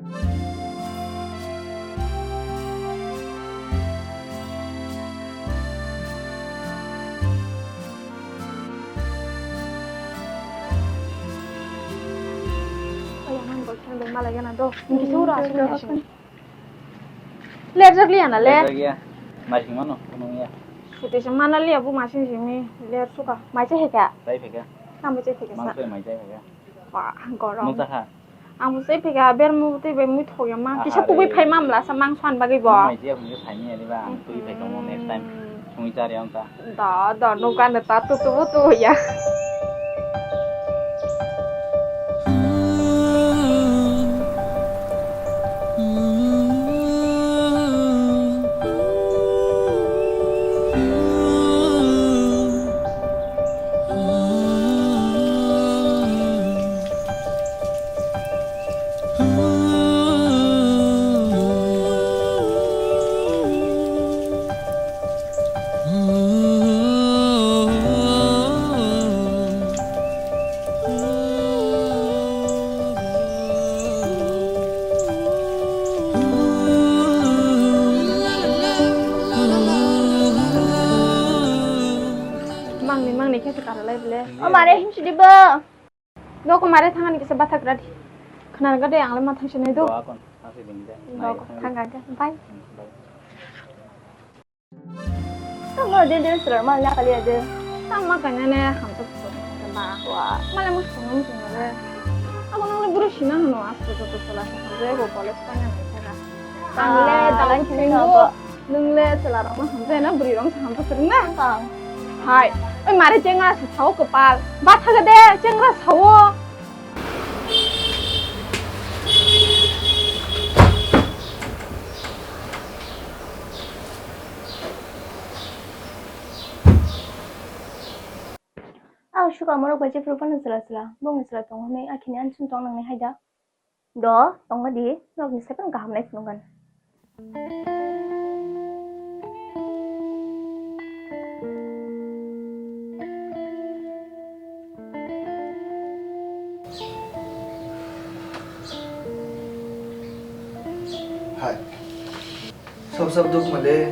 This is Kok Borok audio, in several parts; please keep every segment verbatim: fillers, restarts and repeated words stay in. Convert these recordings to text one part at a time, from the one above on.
Ai, ang boyfriend bai malai gana do. Niki se ura asuk ni asuk. Ler jak liya na le. Ler jak ya. Mai sing mano, kuno ya. Sute se mana liya bu masing simi ler suka. Mai se heka. Sai heka. Tamo se heka sa. Mang se mai sai heka. Wah, gorong. Nung ta ha. Ang bo se phika bermo tei bai mui thok ya ma. Aha, kisa kubui re. Phai ma mla sa mang swan bagwi bo. Mai je ang phai ni ani ba ang twi phai tong next time. Hmm. Sungwi chari ang ta. Da, da, no gan ta tu tu tu ya. Mangni, mangni khe se karalai bele. O mare himsidi bo. Doko mare thangani kisa bathak radi. Khna ga de ang le ma thangsi nai do. Doko thang ga de. Bye. Hmm, bye. Tamo de de sir mal na kali de. Tamo kana ne hamsa ba. Wa. Male mo sungam sungam de. Abo nang le buru sina hano asto to to sala sa de go college pa na sa. Ang le dalan sini go. Nung le chwla rok no hamjai na, bwrwi rok no hamjai kwrwng na? Hai, oi mare chengra se sao kwpal. Bathaga de chengra sao. Ang suka morok bai jephru phano chwla chwla, bongni chwla tongo hinwi akhini ani chwng tong nangnai hai da. Do, tongma di, nokni sepan kaham nai phunukgan. Hai. Sop sop duk male.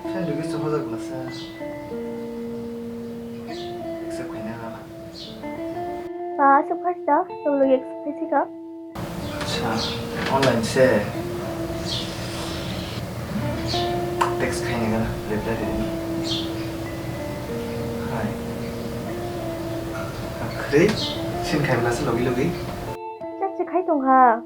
Fan dugis to hojak masa. Accept khaina gana. Ba, aswk phai da, tong logi exercise kha. Acha, online se. Text khaina gana, reply rini. Hai. Akhri, sin khai masa logi logi. Chak se khai tong ha.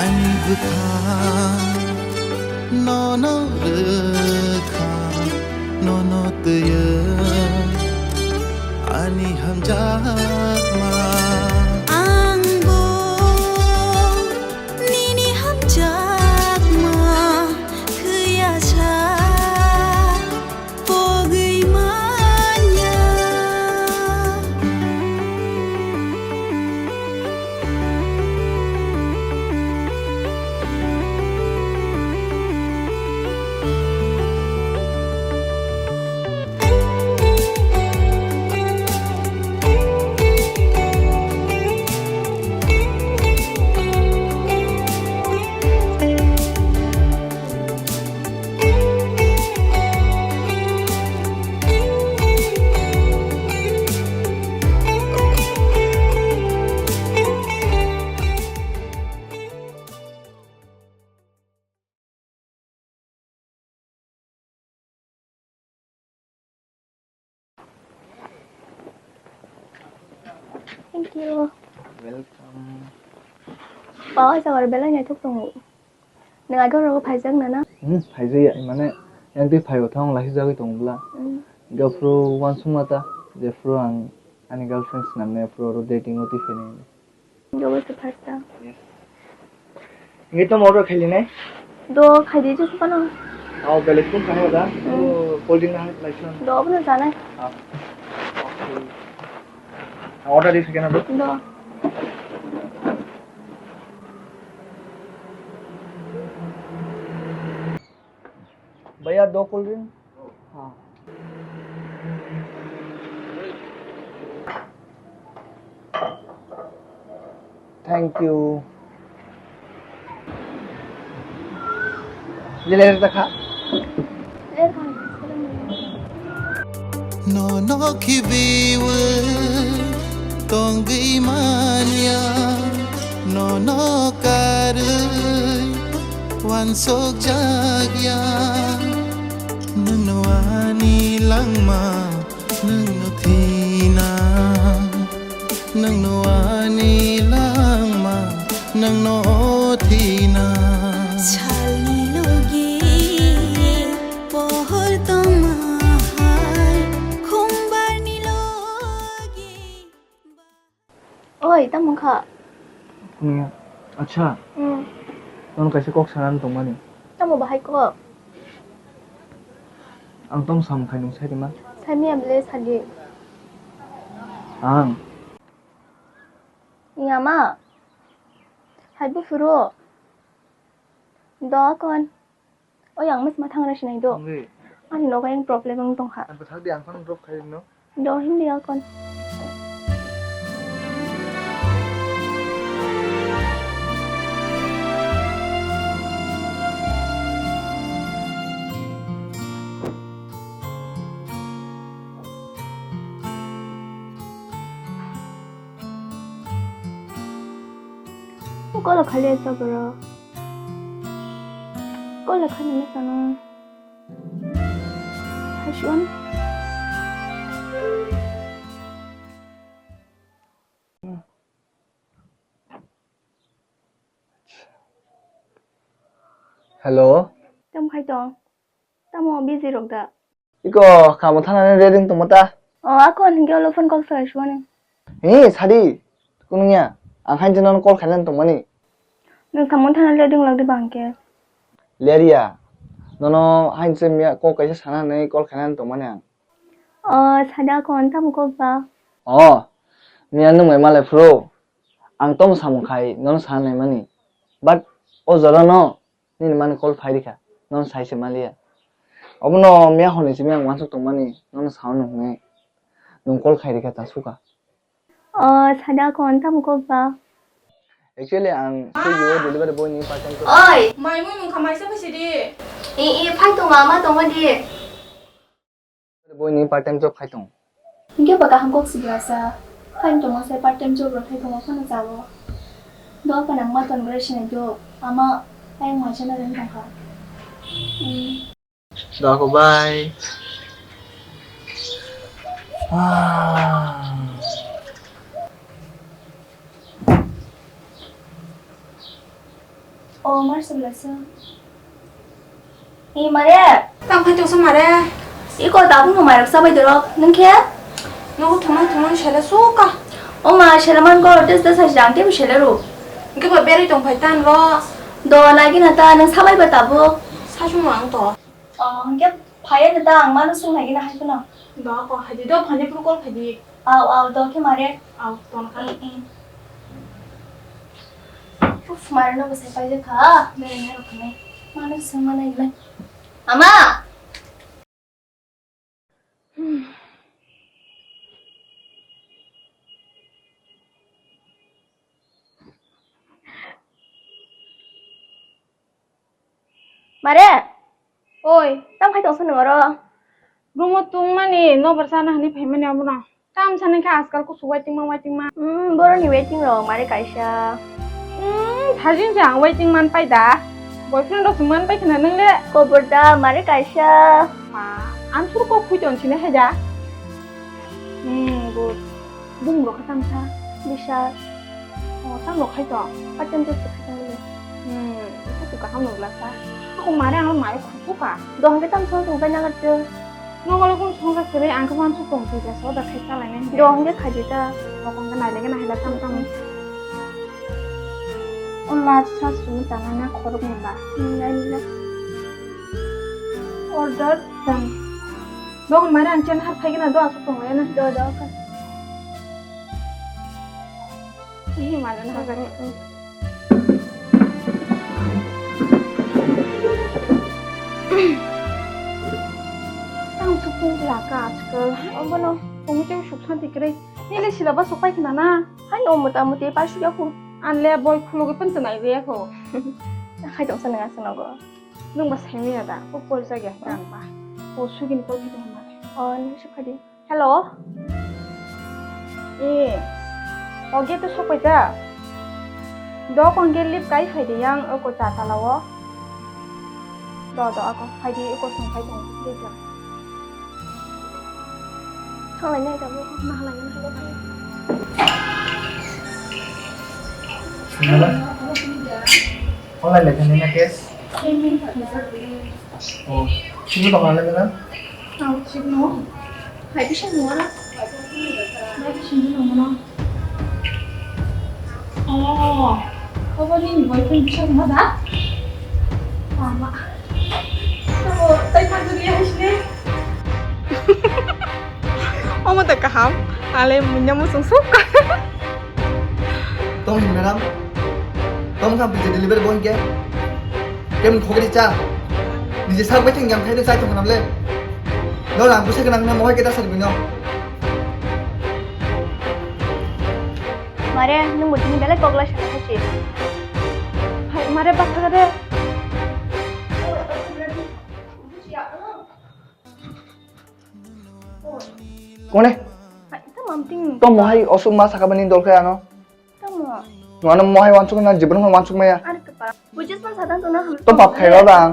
Ani bwkha nono rwkha, nono twiyo ani hamjakma. Angbo nini hamjakma thwiya sa. Pogwi manya. Thank you. Welcome. Ba, o jaga belai naithok tongo. Nwng agorok phaijak nana? Hmm, phaijaya, mane, yang twi phaibo thang lahi jagwi tongo bla. Hmm. Gaphuru uansukma ta, jephuru ang ani girlfriend swnamnai, aphuru oro dating o twi phainai. Gawa se first ta. Yes. Ngi to motor khaili nai? Do khaidi je phano. Oh, belai phone kaham da. Hmm. Oh, cold drink na lai chwng. Do, bono janai. Ah. Okay. Order di second abo. Do. Bhaiya, do cold drink. Ha. Thank you. Jilai ta kha. Nono khibiwi tongwi manya, nono karwi wansok jakya, nwngno ani langma, nwngno thina, nwngno ani langma, nwngno thina. Salni logi pohor tongma hai, khumbarni logi. Oi, tamo wngkha? Kunuya. Acha. Hmm. Nono kaisa kok sanani tongmani. Tamo bahai kok? Ang tamo samung khai nung sai rima. Saimaya bele sadi. Ang. Yama. Hai buphuru. Do kon. O yang mas ma thang ra sinai do. Wngwi. Ani nogo yang problem wng tong kha. Ang bwthak di, ang phano drop khai rwno. Do hindi akon. Kolo khali asa bro. Kolo khani masano. Hashon. Hello. Tam khai tong. Tamo busy rok da. Iko, kamo thanani ready tongma ta? O, akon hingke olo phone kok salai suani. He, sadi, kunungya, ang hain jeno call khainani tongmani. Nwng samung thana leding lagdi bangke. Leria, nono hain se miya kok kaisa sana hinwi call khainani tongmani ang. O, sada kon tamo kok ba? O, miya nwng mai malai phuru, ang tamo samung khai nono sana naimani. But o jora no, nini mani call phai rikha, nono sai se maliya. Obono miya hwnwi simi ang uansuk tongmani, nono sao nung hwnwi. Nwng call khai rikha ta suka. O, sada kon tamo kok ba? Actually, ang Swiggy o delivery boy ni part time job. Oi! Mai mui mung khamai sa phaisi di. I, i, phai tong ma, ma tong di. Boy ni part time job khai tong. Hingke ba kaham kok si bwlasa. Phai tong ma se part time job rok khai tong ma phano jabo. Do pa nang ma ton gre sinai do. Ama ai ma chana ren tong kha. Hmm. Dako bai. Ah. O, mar sebelasa. I mare. Tam khai tongsa mare. Iko tabung no mairok sabai dorok. Nung khe? Nogo thumai thumai sele suka. O ma, sele man ko tes da sajang te sele ro. Hingke ba berai tong phai tan ro. Do lagi na ta nung sabai ba tabuk. Sasung ang to. O, hingke phaiya da ang mano sung lagi na hai kuno. Do ko hai di do phani puru kol khai di. Au, au, do khe mare. Au, ton kha. I, i. Uf, mare no bwsai paijak kha. Berai nai rok khanai. Mano sung ma nai le. Ama! Mare! Oi. Tam khai tongsa nung oro? Room o tungmani, nobar chana hinwi phaimani abono. Tam sani kha ajkal kusu waiting ma, waiting ma. Hmm, boroni waiting rok mare kaisa. Hmm, thajin se ang waiting man pai da. Boyfriend rok se man pai khna nung le. Kobor da mare kaisa. Ma, ang suru kok phui ton sini hai da. Hmm, good. Bung rok kha tam sa. Bisa. O, tamo khai tong? Part time job se khai tong le. Hmm, iko se kaham no bwlasa. Ako mare ang mare khusuk kha. Dohon khe tamo song tong pai nagar tong. Nokole kung song jak kwrwi ang khe wansuk tong thwi ja so da khai chalai nai. Dohon khe khai di ta. Nokong khe nai le khe nai la tamo tamo. O last sa sumi tang na khorok ni ba. Hmm, nai ni la. Order done. Dogon mare ang chen har phai gana do asuk tong ya na. Do do. Hi male na ha. Tang sukung laka ajkal. Obono pungwi tei suk santi kwrwi. Nile sila ba sok pai khna na. Hai no mota moti pa suk yaku. Anle boy khulugwi pun twnai be yakho. Khai tong sa nang asuk nogo. Nung ba sai ya da. Ko por jagya tang ba. Ko sugin ko thai tong ma. O ni suk phadi. Hello. E, oge to sokoi ta. Do kon ge lip kai phai de yang o ko cha ta lawo. Do do ako phai de o ko song phai tong de ja. Thanglai nai ta bo ma halai nai ta bo. Nala? Online le thani na case? Oh, sini tong ale na? Ang sini no. Hai bisa no na. Hai bisa no na. Oh, kau ni boyfriend bisa no da? Mama. Kau tai kan tu dia sini. Omo ta kaham, ale munya musung suk. Tong hin madam. Tong sam pije delivery boy ke. Kem khogri cha. Nije sak betheng jam khai de chai tong nam le. No lang busa kenang na mohai ke dasar bino. Mare, nung mutini belai kogla sana hachi. Hai, mare bakha de. Kone? Hai, tamo amting. To mohai osuk ma sakabani dol khe ano. Tamo. Nuano mohai wansuk na jibun hon wansuk maya. Ar kapa. Bujis man sadang to na ham. To pap khai ba bang.